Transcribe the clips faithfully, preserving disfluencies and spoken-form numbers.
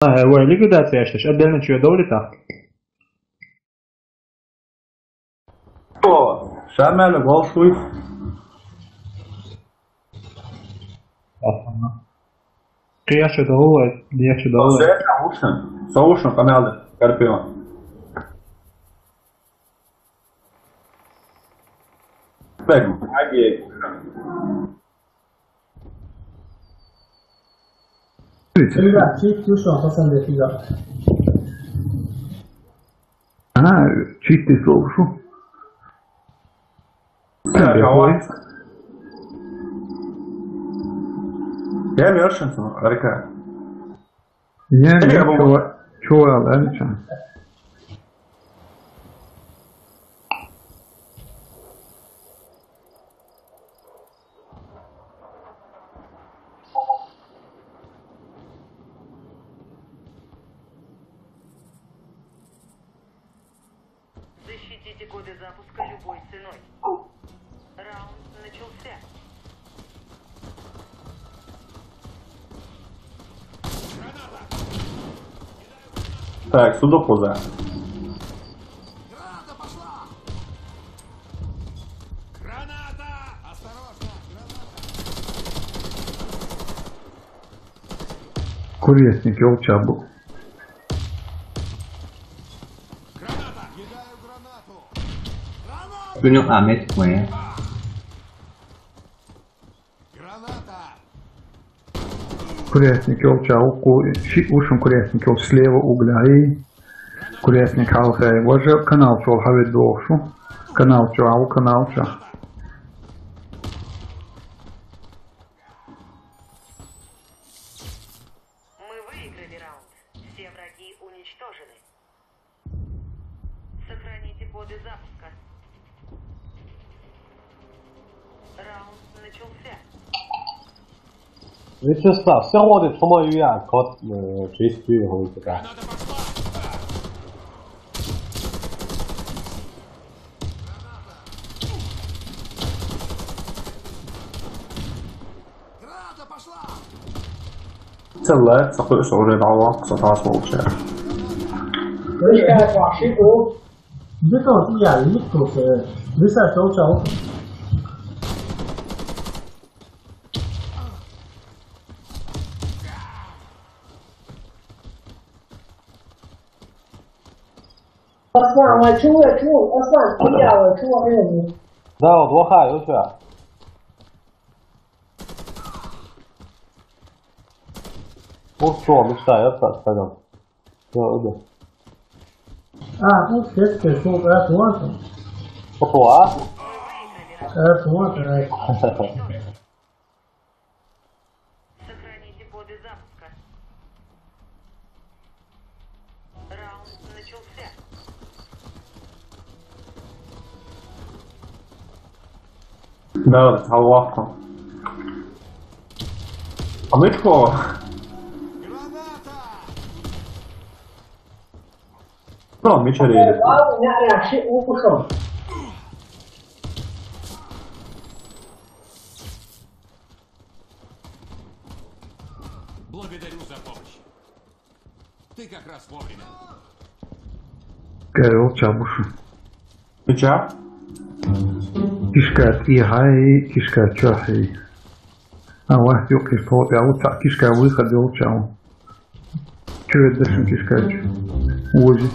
А, вай ликвидация аш, отдельно чё, довлитах? О, шамала гол шуй. Ага. Кияша довлай, кияша довлай. Соушен, соушен канал Скорпион. Бегу, аги. Ребят, чуть слушал, пацаны, ребят. А, чуть ты слушал. Ребят, давай. Я Лёшин, Арика. Я Лёшин, чувак, Лёшин. Защитите коды запуска любой ценой. Раунд начался. Так, сюда поза. Куресник, ёлча бу. Günü Ahmet Kaya. Курятник ёлча уку, ши ушун курятник ёл слева угля и курятник халхай. Важа канал чол хаве дохшу. Канал чол, канал чол. Мы выиграли раунд. Все враги уничтожены. Сохраните коды запуска. Раунд начался. Вячеслав, всё ходит, по-моему, я код, э, чистый, он такая. Цэллэ, цэхэр шорэ дауа, ксатаас болча. Вышка, вахши, о. Где-то он, я, не кто-то. Виса, чё, чё? Аслан, а чего, чего? Аслан, хуяла, чего? Да, вот плохая, у тебя. Ух, что, мечта, я так, пойдём. Всё, иди. А, ну, все, все, все, это вот. Что, а? Это вот, это. Сохраните коды запуска. Раунд начался. Да, вот, аллаху. А мы чего? Ну, меча рейд. Благодарю за помощь. Ты как раз вовремя. Кэрол чабушу. Ты чё? Кишка тихай, кишка чохай. А вас ё кишка, а вот так кишка выход ёл чау. Чё это дальше кишка? Узи.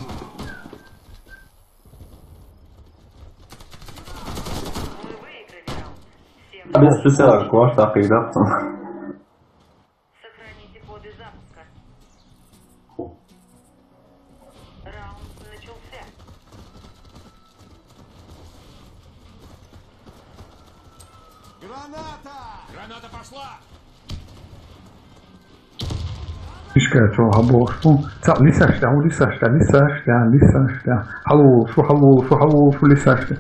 Без прицела, кваш так и да. Сохраните коды запуска. Раунд начался. Граната! Граната пошла! Кишка, чё, габо, что? Ца, лисашта, у, лисашта, лисашта, лисашта. Алло, шо, алло, шо, алло, шо, лисашта.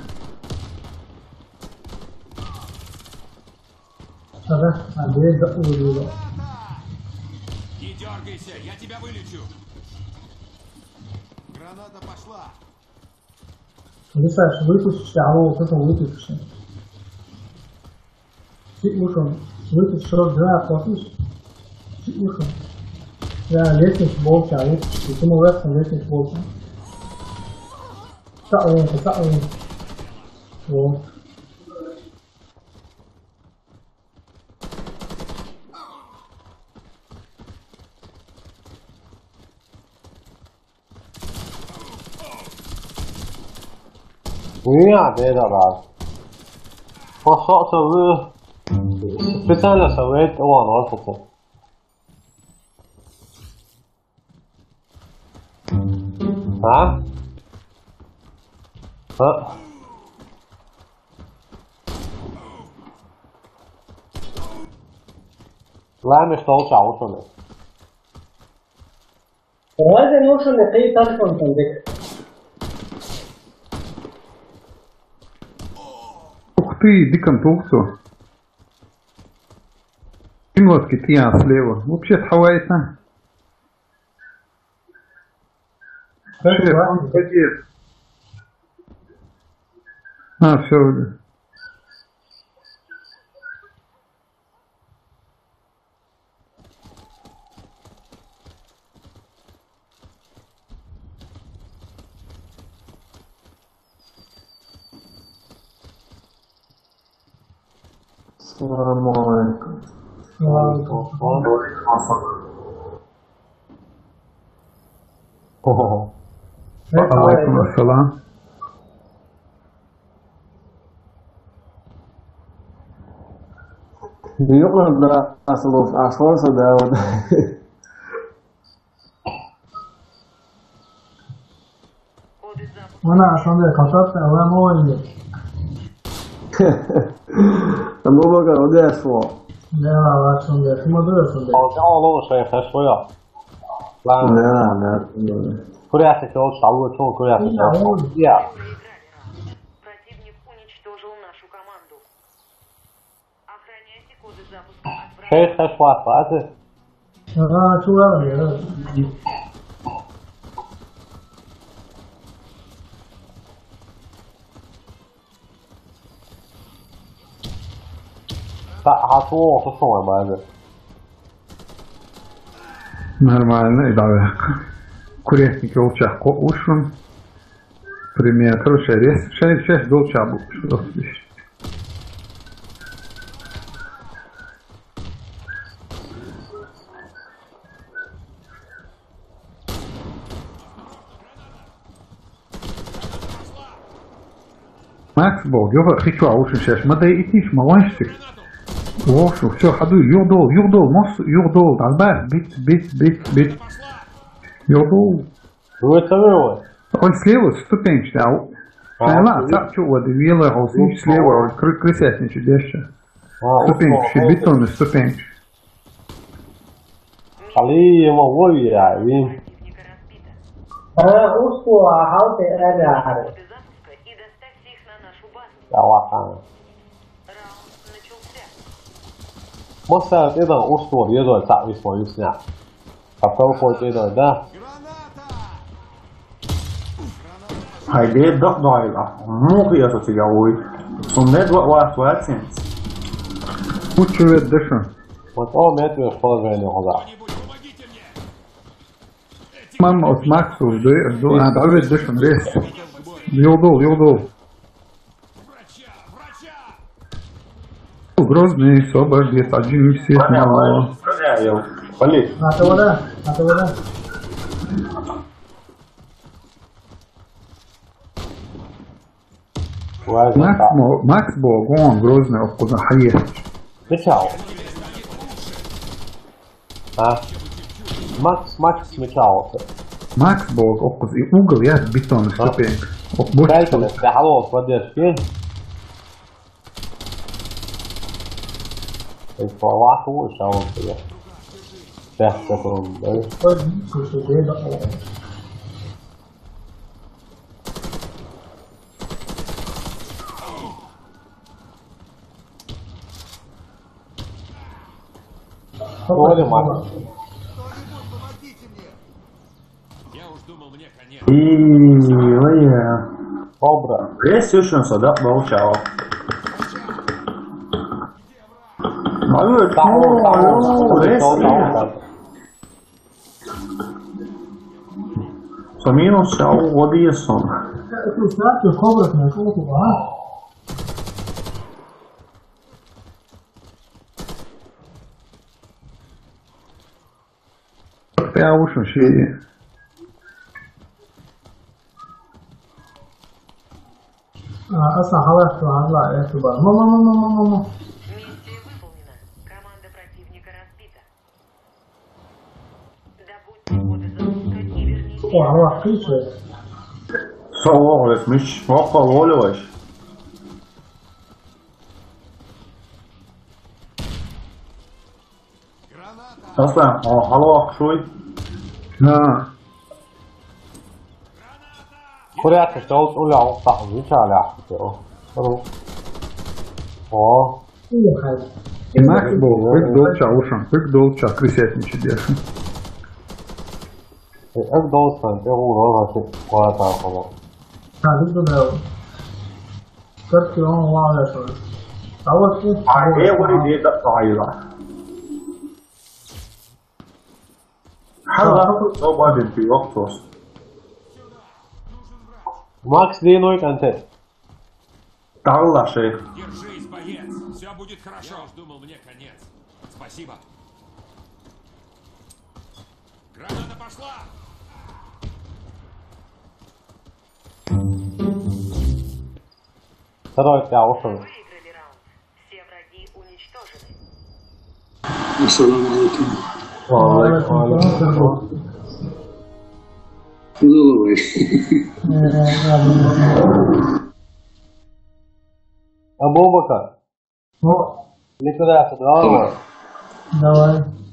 Ага, Андрей, да, улыбнула. Не дёргайся, я тебя вылечу. Граната пошла. Лисаш, выпустишь, алло, кто там выпустишь? Ты ушел. Выпустишь, рот, да, платишь? Ты ушел. Jā, lietiņš bolčā, lietiņš, tu no vecam lietiņš bolčā. Tā, un, tā, un. O. Ui, jā, dēdā dār. Pasauc savu. Speciāli savu veidu, o, no, ar ko. Ha? Ha? Läämi stoltsa ušane. Läämi ušane, kai tarkontan dik. Ух ты, диком тулцу. Кинотки тия слева. Вообще хавайта. Как Шеф, дела? Он где? А, все. Салам алейкум. Ва алейкум салам. Ого. Ва алейкум салам. Yok lan, daha asıl olsun. Asıl olsa daha o da. Mana shunday qochibdi, avval o'yinga. Nima bo'lgan, unday aslo. Nima, avval shunday, shunday, shunday. Hozir olov o'sha hech qo'ya. Lan. Nima, nima? Ko'ryapsiz, o'sha, u uchun ko'ryapsiz. Nima, u? Ya. Противник уничтожил нашу команду. Охраняйте коды запуска от врага. Shayx tashqarisi. Ha, shu bilan. Ha, ha, shu o'qisa so'ngmaydi. Нормально, и давай. Курятник, волчак, ушим. Пример, короче, рез, шесть, шесть, волчак, ушим. Макс Бог, ёха, хичуа, уж сейчас, ма дай идти, ма ваншты. Вошу, все, ходу, югдол, югдол, мос, югдол, долбай, бит, бит, бит, бит. Югдол. Ну, это вы вот. Он слева, ступенчатый, а у-, А, а, вот. Цап, чё, вот, вела, а, вот, слева, вот, кры-, крысятничий, дальше. А, ступенчатый, вот, вот. Бетонный ступенчатый. Алиева, ой, я, ви. А, ушло, а, халты, э, да. Да, ладно. Мосаа, это ушло, я, да, так, весьма, весьма. Потом хоть это, да. Haydi, doq doyla. Muhiyat o'tiga qo'y. Shunday va vaqt va sens. Лучше ведь дышим. Вот он это положение, да. Мама, от Макса уже, жду, а, давай дышим, рез. Югдол, югдол. Грозный, собор, где-то один все снова. Болит. А то вода, а то вода. Макс, мо-, Макс Бог, он Грозный, откуда хае. Ты чё? А? Макс, Макс смекалка. Макс Бог, окуз и угол, я бетонный ступенька. Ок, больше. Дальше, да, алло, поддержки. Эй, по лаку, шаун тебе. Сейчас, попробуем, да? Твою мать. Я уж думал, мне конец. И, ой, я. Кобра. Есть ещё сюда, получал. Молодец. Там, там, там, там, там, там. Sa minus jau odies on. Tu sāki kobrat me kūku, aha. Peaušuši. Asa halahtu alla ehtu bar. Mo, mo, mo, mo, mo, mo, mo. Миссия выполнена. Команда противника разбита. Добудьте коды запуска и верните Ko halahtu se. Sa oles, mis vakka olevais. Tasa on halahtu. Nā. Kur jākas daudz uljā uhtā, viņš jāljā. O, Ija hai. Max būs, pik dolčā ušam, pik dolčā krisētniči diešam. Es daudz tam, te ūro, vai te, ko tā, ko. Nā, vidu dēlu. Katki on lāvēt. Tavas ir. Ai, ei vari dieta paila. Hala, nobody be oktos. Max, dīnuik ante. Talla se. Держись, боец. Все будет хорошо. Я уж думал, мне конец. Спасибо. Граната пошла. Tadoi peaušuši. Выиграли раунд. Все враги уничтожены. Ассаламу алейкум. Alaikum. Kudala vai? Abubakar, O, likvidēsi draugu. Davai.